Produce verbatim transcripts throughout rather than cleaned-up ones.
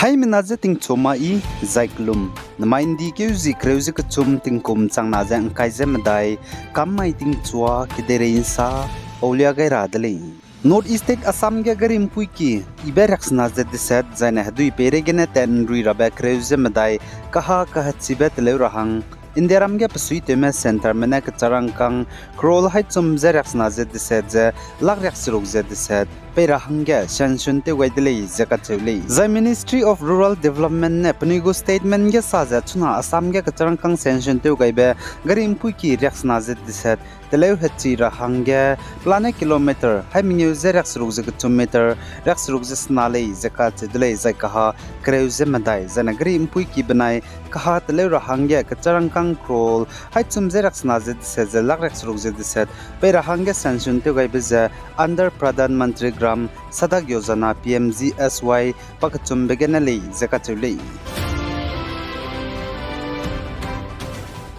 Haimena je tingchu ma i, zai kelum. Namai ’ndi keu zi kereu ze kechum tingkum changna ze ’ngkai ze medai, kam mai tingchua kedeirei ’nsa, paulia gai ra de lei. North East State Assam ge gari ’mpuiki, ibe riaksena ze deset, zaine hedui peireigene tat ’nrui rabe kereu ze medai, kaha kahechibe teleu ra hang, Indiaram ge pesuitewme centreme ne kecharangkâng, crore haî chum ze riaksena ze deset ze, lak riakseruk ze deset, pei ra hangge sanction tew gai de lei ze kacheu lei. Zai Ministry of Rural Development ne penui gu statement ge sa ze chuna Assam ge kecharangkâng sanction tew gaibe gari ’mpuiki riaksena ze deset, teleu hechi ra hangge, pelane kilometer, haî mengeu ze riakseruk ze kechum meter, riakseruk ze sena lei ze kacheu de lei, zai kaha kereu ze medai, zaine gari ’mpuiki benai, kaha teleu ra hangge, kecharangkâng crore, haî chum ze riaksena ze deset ze lak riakseruk ze deset, pei ra hangge sanction tew gaibe ze, under Pradhan Mantri Gram Sadak Yojana, P M G S Y, pakechumbe gene lei ze kacheu lei.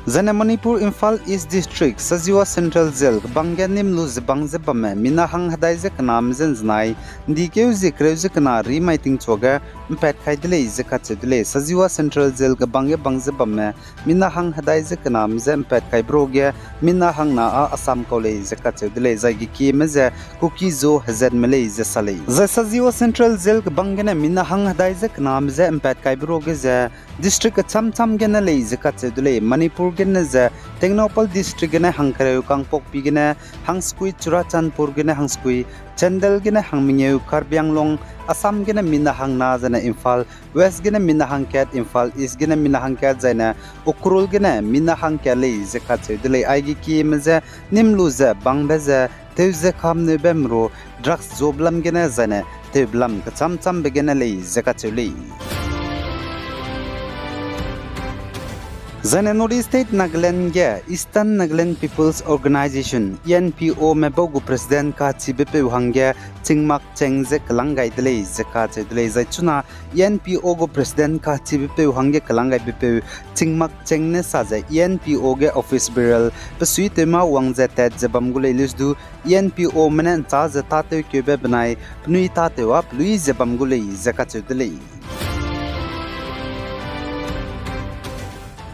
Zaine Manipur Imphal East District, Sajiwa Central Jail, kebang ge nîm lu ze bang ze bamme, mina hang hedai ze kename je ’nzenai, ’ndi keu zi kereu ze kena rimai tingchuage, ’mpat kai de lei ze kacheu de lei, Sajiwa Central Jail kebang ge bang ze bamme, mina hang hedai ze kename je ’mpat kaibe ruage, mina hangna â Assam kau lei ze kacheu de lei, zai gekieme ze Kuki-Zo hezatme lei ze sa lei. Zai Sajiwa Central Jail kebang gene mina hang hedai ze kename je ’mpat kaibe ruage ze, district kecham cham gene lei ze kacheu de lei, Manipur gene ze, Tengnoupal District gene hangkereu, Kangpokpi gene hangsekui, Churachandpur gene hangsekui, Chandel gene hangmengeu, Karbi Anglong, Assam gene mina hangna zaine Imphal West gene mina hangkat, Imphal East gene mina hangkat zaine Ukhrul gene mina hangkat lei ze kacheu de lei, aige kieme je nîm lu ze bangbe ze tew ze kamneube meru drugs zuabe lam gene zaine tewbe lam kecham chambe gene lei ze kacheu lei. Zaine North East State Nagaland ge Eastern Nagaland People's Organisation, E N P O me bau gu president kachibepeu hangge Chingmak Cheng ze kelang gai de lei ze kacheu de lei, zai chuna E N P O gu president kachibepeu hangge kelang gaibepeu Chingmak Cheng ne sa ze E N P O ge office bearer pesuitewme wang ze tat ze bam gu lei, leusdu E N P O me ne ’nchâ ze tâtewkeube benai penui tâtew â pelui ze bam gu lei ze kacheu de lei.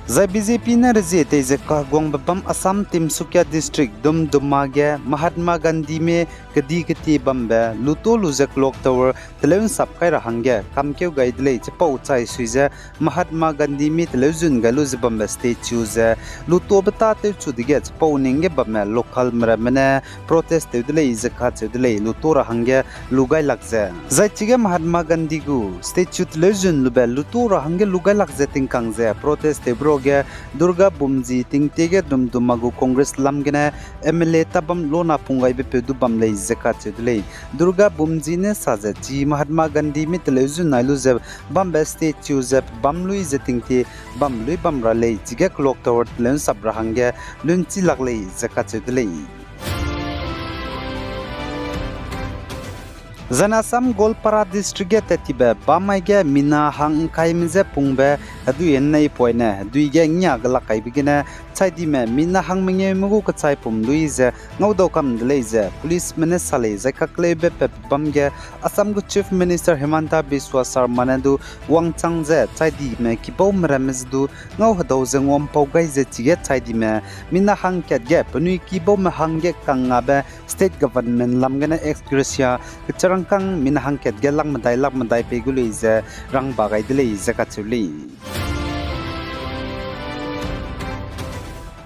Zai B J P ne rezie tei ze kaheguangbe bam Assam Tinsukia District Dumduma ge Mahatma Gandhime kedi ketie bambe luto lu ze clock tower teleu ’nsap kai ra hangge kamkeu gai de lei, chipau chai sui ze Mahatma Gandhime teleu zun gai lu ze bambe statue ze lutobe tâtewchu dege chipau ning ge bamme localme ramme ne protest tew de lei ze kacheu de lei, luto ra hangge lu gai lak ze. Zai chige Mahatma Gandhi gu statue teleu zun lube luto ra hangge lu gai lak ze tingkang ze protest tewbe ruage Durga Bumji tingtie ge Dumduma gu Congress lam gene M L A tabam lona pung gaibepeu du bam lei ze kacheu de lei. Durga Bumji ne sa ze chi Mahatma Gandhime teleu zun nai lu ze bambe statue ze bam lui ze tingtie bam lui bam ra lei, chige clock tower teleu ’nsap ra hangge lunchi lak lei ze kacheu de lei. Zaine Assam Goalpara District ge tat tibe bam mai ge mina hang ’ngkaime je pungbe hedui ’nneipoine hedui ge ngia gelak kaibe gene chaidime mina hang mengeume gu kechaipum lui ze ngaudau kam de lei ze policeme ne sa lei, zai kakleube pep bam ge Assam gu Chief Minister Himanta Biswa Sarma ne du wangchang ze chaidime kibaume ramme ze du ngau hedau ze nguampau gai ze chige chaidime mina hangkat ge penui kibaume hangge kangngabe state government lam gene ex gratia kecharangkâng mina hangkat ge lak medai lak medai pei gu lei ze rangba gai de lei ze kacheu lei.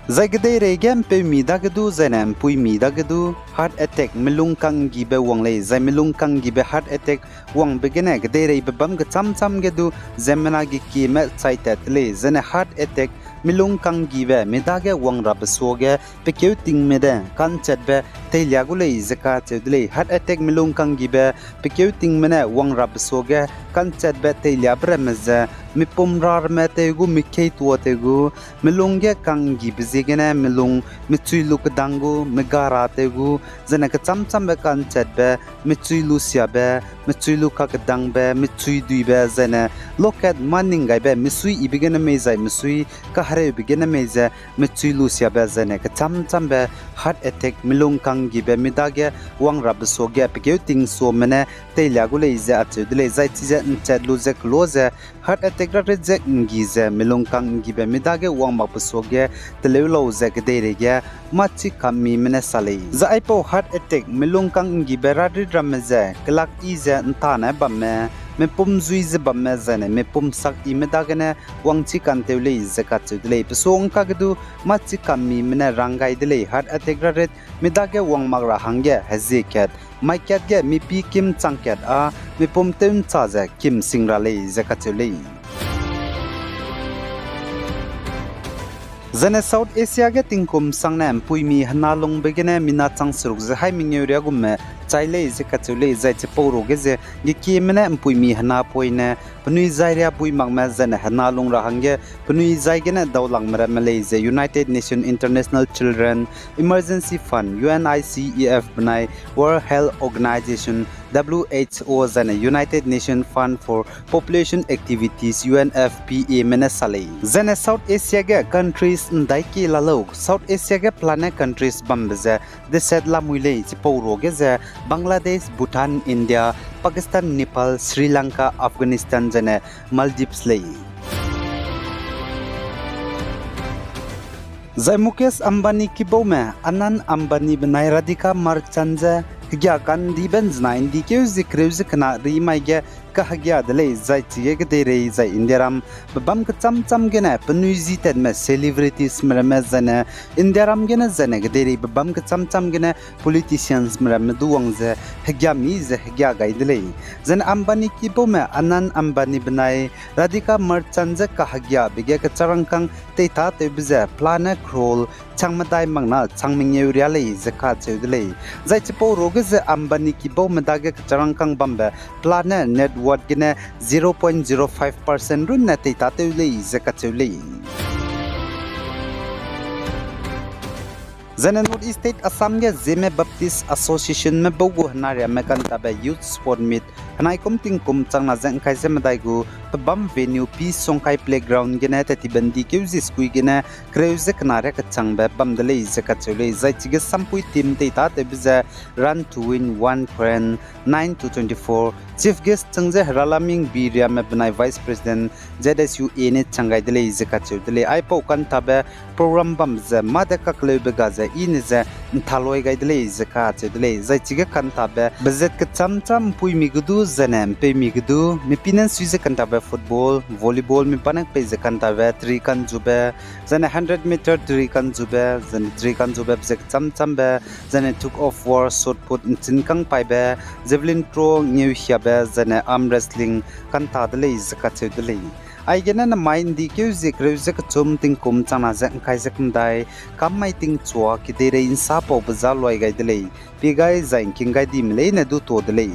Zai kedeirei ge ’mpeumi dage du, zaine ’mpuimi dage du, heart attack, milung kanggibe wang lei, zai milung kanggibe heart attack wangbe gene kedeireibe bam kecham cham ge du, ziemmena gekieme chai tat de lei, zaine heart attack, milung kanggibe midage wang rabe suage, pekeu tingme de kanchatbe teilia gu lei ze kacheu de lei, heart attack, milung kanggibe pekeu tingme ne wang rabe suage kanchatbe teiliabe ramme ze, mipum rarme tew gu, mikei tua tew gu, milung ge kanggibe ziegene milung mechui lu kedang gu, megara tew gu, zaine kecham chambe kanchatbe, mechui lu siabe, mechui lu kakedangbe, mechui duibe, zaine lokat maning gaibe, mesui ibe gene mei zai mesui kahereube gene mei ze, mechui lu siabe, zaine kecham chambe heart attack, milung kang ’nggibe mi dage wang rabe suage pekeu tingsuame ne teilia gu lei ze acheu de lei. Zai chize ’nchat lu ze kelo ze heart attack rarit ze ’nggi ze milungkang ’nggibe mi dage wang makbe suage teleu lau ze kedeirei ge mâ chikammime ne sa lei. Zai aipau heart attack milungkang ’nggibe rarit ramme ze kelak yi ze ’ntane bamme, mipum zui ze bamme zaine mipum sak yime dagene wang chikanteu lei ze kacheu de lei. Pesuang kage du mâ chikammime ne rang gai de lei. Heart attack rarit mi dage wang mak ra hangge hezie kat, mai kat ge mipi kim chang kat â mipum tew ’nchâ ze kim sing ra lei ze kacheu lei. Zaine South Asia ge tingkum sangne ’mpuimi hena lungbe gene mina chang seruk ze haî mengeu riâ gumme chai lei ze kacheu lei. Zai chipau ruage ze gekieme ne ’mpuimi hena poine penui zai riâ bui makme zaine hena lung ra hangge penui zai gene daulangme ramme lei ze United Nations International Children Emergency Fund, U N I C F benai World Health Organization, W H O zaine United Nations Fund for Population Activities, U N F P A me ne sa lei. Zaine South Asia ge countries ’ndai kie la lau. South Asia ge pelane countries bambe ze deset lamui lei, chipau ruage ze Bangladesh, Bhutan, India, Pakistan, Nepal, Sri Lanka, Afghanistan zaine Maldives lei. Zai Mukesh Ambani kibaume Anant Ambani benai Radhika Merchant ze hegia kandibe ’nzenai ’ndi keu zie kereu ze kena ri mai ge kahegia de lei. Zai chige kedeirei zai Indiaram bebâm kechâm châm gene penui zi tatme celebritiesme ramme zaine Indiaram gene zaine kedeirei bebâm kechâm châm gene politiciansme ramme du wang ze hegia mi ze hegia gai de lei. Zaine Ambani kibaume Anant Ambani benai Radhika Merchant ze kahegiabe ge kecharangkâng teitâtewbe ze pelane crore chang medai mak na chang mengeu riâ lei ze kacheu de lei. Zai chipau ruage ze Ambani kibaume dage kecharangkâng bambe pelane net worth gene zero point zero five percent runne teitâtew lei ze kacheu lei. Zaine North East State Assam ge Zeme Baptist Associationme bau gu henariame kantabe Youth Sport Meet henai kum tingkum changna ze ’ngkai ze medai gu pebâm venue P Songkai Playground gene tat tibe ’ndi keu zie sukui gene kereu ze kena riâ kechangbe bam de lei ze kacheu lei. Zai chige sampui team teitâtewbe ze Run to Win One Karen nine to twenty-four, chief guest chang ze Heralaming B Riame benai Vice President Z S U A ne chang gai de lei ze kacheu de lei. Aipau kantabe program bam ze mâ de kakleube ga ze i ne ze ’nthaloi gai de lei ze kacheu de lei. Zai chige kantabe bezet kechâm châm ’mpuimi ge du zaine ’mpeumi ge du, mipi ne ’nsui ze kantabe football, volleyball, mi bane pei ze kantabe teri kanzube, zaine hundred meter teri kanzube, zaine teri kanzube bezet kechâm châmbe, zaine tug of war, shot put, ’nchinkâng paibe, javelin throw, ngeuhiabe, zaine arm wrestling kanta de lei ze kacheu de lei. Aigene nemai ’ndi keu zie kereu ze kechum tingkum changna ze ’ngkai ze kemedai, kam mai tingchua kedeirei ’nsapaube za luai gai de lei. Pie gai zai ’ngking gai dime leine du tuâ de lei.